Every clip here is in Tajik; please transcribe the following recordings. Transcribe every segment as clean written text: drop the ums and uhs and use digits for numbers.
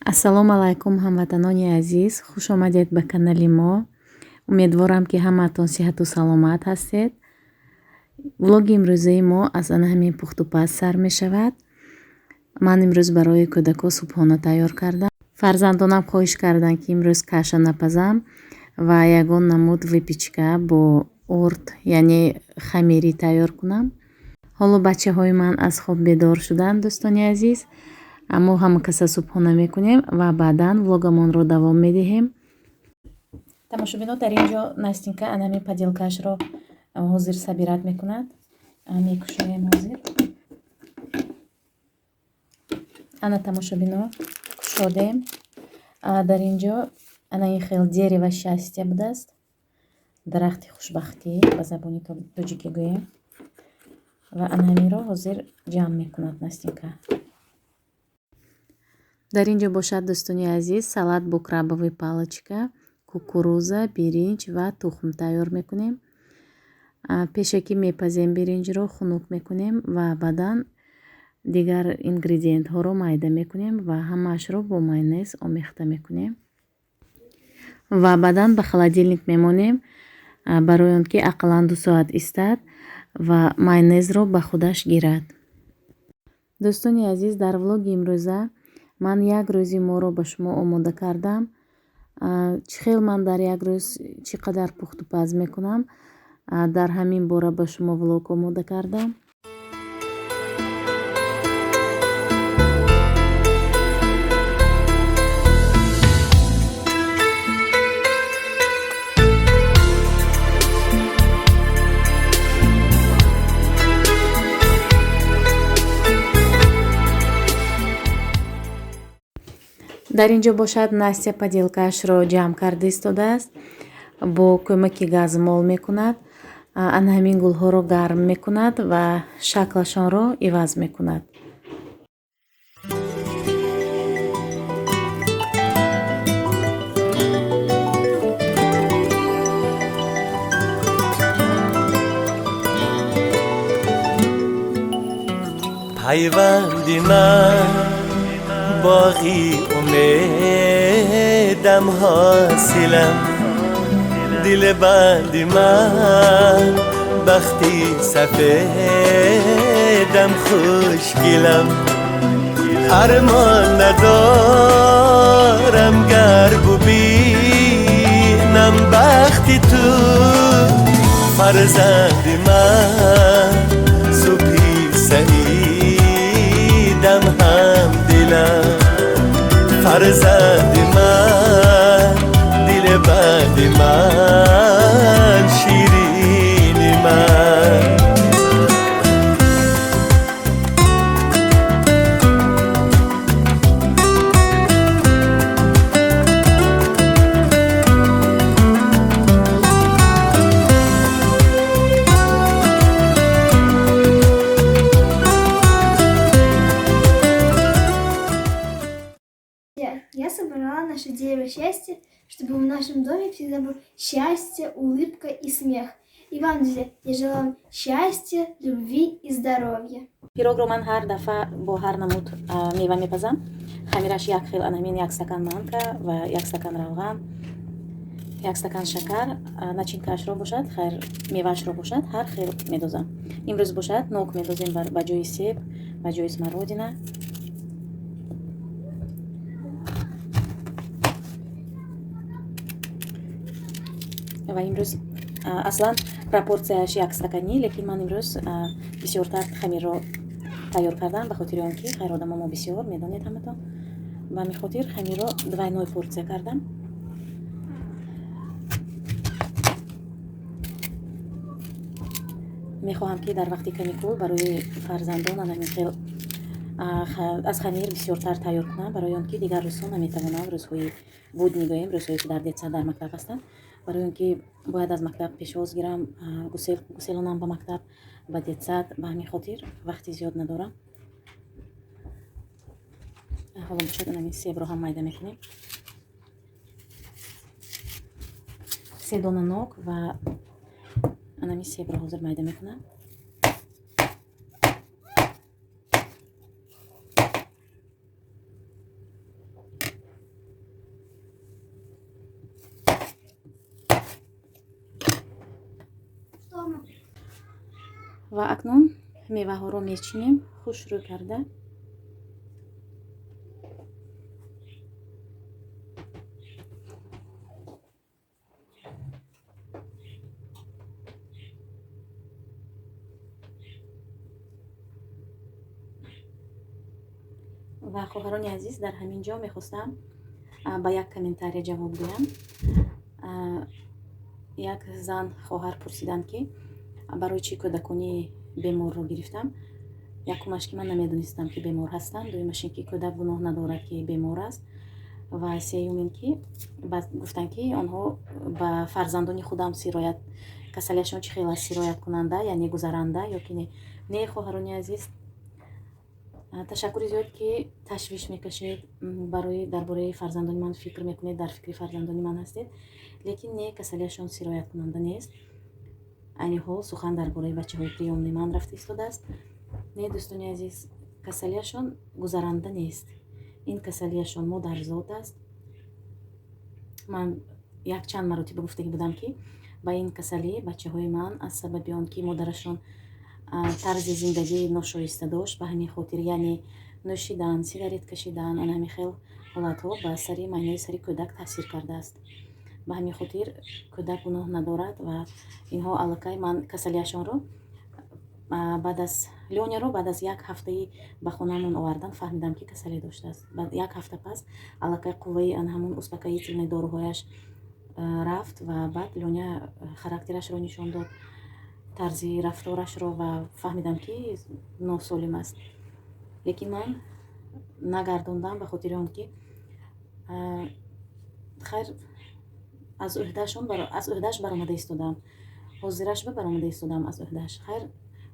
Ассалому алайкум, ҳамватанони азиз, хуш омадед ба канали мо. Умедворам, ки ҳамаатон сиҳату саломат ҳастед. Влоги имрӯзаи мо аз ана ҳамин пухтупаз сар мешавад. Ман имрӯз барои кӯдако субҳона тайёр кардам. Фарзандонам хоҳиш карданд, ки имрӯз каша напазам ва ягон намуд выпечка бо орд, яъне хамирӣ тайёр кунам. Ҳоло бачаҳои ман аз хоб бедор шуданд, дӯстони азиз. Мо ҳама каса субҳона мекунем ва баъдан влогамонро давом медиҳем. Тамошобино, дар ин ҷо Настенька ана ҳамин поделкаашро ҳозир собирать мекунад. Мекушоем ҳозир. Ана, тамошобино, кушодем. Дар ин ҷо ана ин хел дерево счастья будааст, дарахти хушбахтӣ ба забони тоҷикӣ гӯем. Ва ана ҳаминро ҳозир ҷамъ мекунад Настенька. Дар ин ҷо бошад, дӯстони азиз, салат бо крабовый палочка, кукуруза, биринҷ ва тухм тайёр мекунем. Пешакӣ мепазем биринҷро, хунук мекунем ва баъдан дигар ингредиентҳоро майда мекунем ва ҳамаашро бо майонез омехта мекунем ва баъдан ба холодильник мемонем, барои он ки ақаллан 2 соат истад ва майонезро ба худаш гирад. Дӯстони азиз, дар влоги имрӯза ман як рӯзи моро ба шумо омода кардам. Чӣ хел ман дар як рӯз чӣ қадар пухтупаз мекунам, дар ҳамин бора ба шумо влог омода кардам. Дар ин ҷо бошад, Настя поделкаашро ҷамъ карда истодааст, бо кӯмаки газмол мекунад. Ана ҳамин гулҳоро гарм мекунад ва шаклашонро иваз мекунад. Пайванди ман, боғи умедам, ҳосилам, дили банди ман, бахти сафедам, хушгилам, армон надорам, гар бубинам бахти ту, фарзанди ман, субҳи саидам, ҳамдилам, фарзанди ман, дили банди ман, ширини ман. Я собрала наше дерево счастья, чтобы в нашем доме всегда было счастье, улыбка и смех. И вам, друзья, я желаю вам счастья, любви и здоровья. Пирогро ман ҳар дафъа бо ҳар намуд мева мепазам. Хамираш як хел, ана ҳамин як стакан манка ва як стакан равған, як стакан шакар. Начинкаашро бошад, хайр, меваашро бошад, ҳар хел медозам. Имрӯз бошад, нок медозем ба ҷои себ, ба ҷои смородина. Ва имрӯз аслан пропорсияш як стаканӣ, лекин ман имрӯз бисёртар хамирро тайёр кардам, ба хотири он ки хайр, одамо мо бисёр, медонед ҳаматон. Ба ҳамин хотир хамирро двойной порция кардам. Мехоҳам, ки дар вақти каникул барои фарзандон ана ҳамин хел аз хамир бисёртар тайёр кунам, барои он ки дигар рӯзҳо наметавонам, рӯзҳои будни гӯем, рӯзҳое ки дар детсад, дар мактаб ҳастанд, барои он ки бояд аз мактаб пешвоз гирам, гуселонам ба мактаб, ба детсад. Ба ҳамин хотир вақти зиёд надорам. Ҳоло бошад, ҳамин себро ҳам майда мекунем. Се дона нок ва анами себро ҳозир майда мекунам. Ва акнун меваҳоро мечинем хушрӯ карда. Ва хоҳарони азиз, дар ҳамин ҷо мехостам ба як комментария ҷавоб гӯям. Як зан хоҳар пурсиданд, ки барои чӣ кӯдакони беморро гирифтам. Якумаш, ки ман намедонистам, ки бемор ҳастанд. Дуюмаш ин ки кӯдак гуноҳ надорад, ки бемор аст. Ва сеюм ин ки гуфтанд, ки онҳо ба фарзандони худам сироят, касалиашон чӣ хел аст, сирояткунанда, яъне гузаранда ё ки не. Не, хоҳарони азиз, ташаккури зиёд, ки ташвиш мекашед, барои дар бораи фарзандони ман фикр мекунед, дар фикри фарзандони ман ҳастед. Лекин не, касалиашон сирояткунанда нест. Айни ҳол сухан дар бораи бачаҳои приёмни ман рафта истодааст. Не, дӯстони азиз, касалиашон гузаранда нест. Ин касалиашон модарзод аст. Ман якчанд маротиба гуфтагӣ будам, ки ба ин касалӣ бачаҳои ман аз сабаби он ки модарашон тарзи зиндагии ношоиста дошт, ба ҳамин хотир, яъне нӯшидан, сигарет кашидан, ана ҳамин хел ҳолатҳо ба сари майнаи сари кӯдак таъсир кардааст. Ба ҳамин хотир кӯдак гуноҳ надорад. Ва инҳо аллакай ман касалиашонро баъд аз Лёняро баъд аз як ҳафтаи ба хонаамон овардан фаҳмидам, ки касалӣ доштааст. Баъд як ҳафта пас аллакай қувваи ана ҳамун успокоительный доруҳояш рафт ва баъд Лёня характерашро нишон дод, тарзи рафторашро, ва фаҳмидам, ки носолим аст. Лекин ман нагардондам ба хотири он ки хайр, аз ӯҳдааш баромада истодам, ҳозираш ба баромада истодам аз ӯҳдааш. Хайр,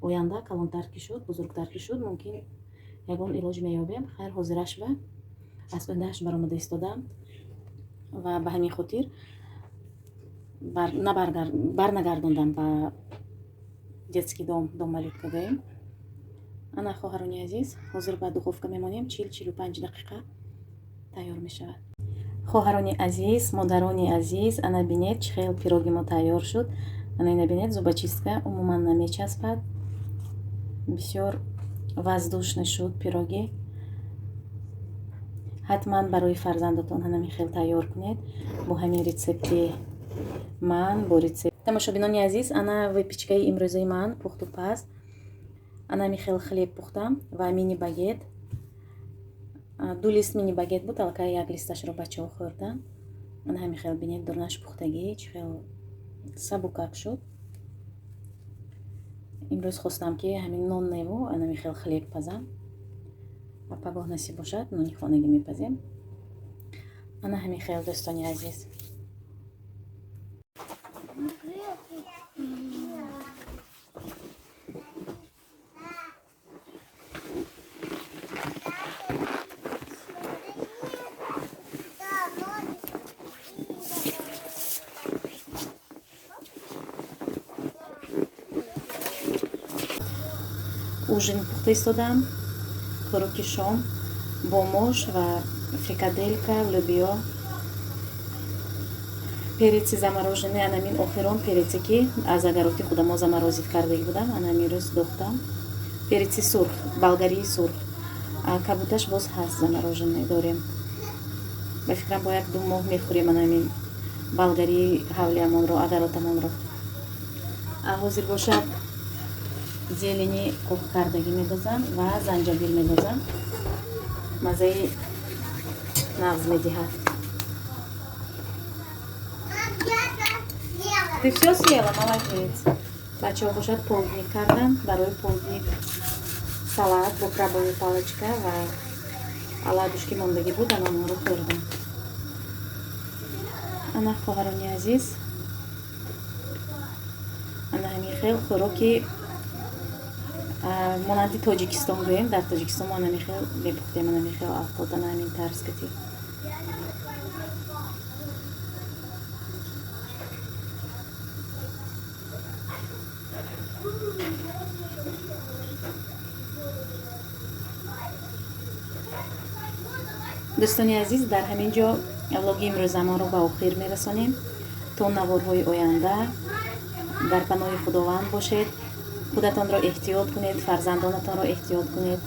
оянда калонтар ки шуд, бузургтар ки шуд, мумкин ягон илоҷ меёбем. Хайр, ҳозираш ба аз ӯҳдааш баромада истодам ва ба ҳамин хотир барнагардондам ба детский дом, дом малютка гӯем. Ана, хоҳарони азиз, ҳозир ба духовка мемонем, 40-45 дақиқа тайёр мешавад. Хоҳарони азиз, модарони азиз, ана бинед, чӣ хел пироги мо тайёр шуд. Ана ина бинед, зубочистка умуман намечаспад, бисёр воздушный шуд пироги. Ҳатман барои фарзандатон ҳанами хел тайёр кунед бо ҳамин рецепти ман, бо рецепт. Тамошобинони азиз, ана выпечкаи имрӯзаи ман пухту паз. Ана ҳамин хел хлеб пухтам ва мини багет. Ду лист мини багет буд, аллакай як листашро бачаҳо хӯрданд. Ана ҳамин хел бинед, дурнаш пухтагӣ чӣ хел сабукак шуд. Имрӯз хостам, ки ҳамин нон неву ана ҳамин хел хлеб пазам ва пагоҳ насиб бошад, нони хонагӣ мепазем. Ана ҳамин хел, дӯстони азиз. Ужин пухта истодам, хӯроки шом бо мош ва фрикаделька, лӯбиё, перец и замороженный. Анамин охирон перец е, ки аз огород и худамо заморозить кардагӣ будам, анамин рӯз дохтам. Перец и сурх, болгарии сурх, кабуташ боз ҳаст, замороженный дорем. Ба фикрам, бо як 2 моҳ мехӯрем анамин болгарии ҳавлиамонро, огород амонро. Ҳозир бошад, зелени қоқ кардагӣ медозам ва занҷабил медозам, маззаи нағз медиҳад. Ты все съела? Молодец. Бачаҳо бошад, полдник кардам. Барои полдник салат бо крабовый палочка ва оладушки мондагӣ буд, ана онро хӯрдам. Ана, хоҳарони азиз, ана ҳамин хел хӯроки монанди Тоҷикистон гӯем. Дар Тоҷикистон мо ана хел мепухтем, ана хел авқот, ана ҳамин тарз кати. Дӯстони азиз, дар ҳамин ҷо влоги имрӯзамонро ба охир мерасонем. То наворҳои оянда дар паноҳи Худованд бошед. Худатонро эҳтиёт кунед, фарзандонатонро эҳтиёт кунед.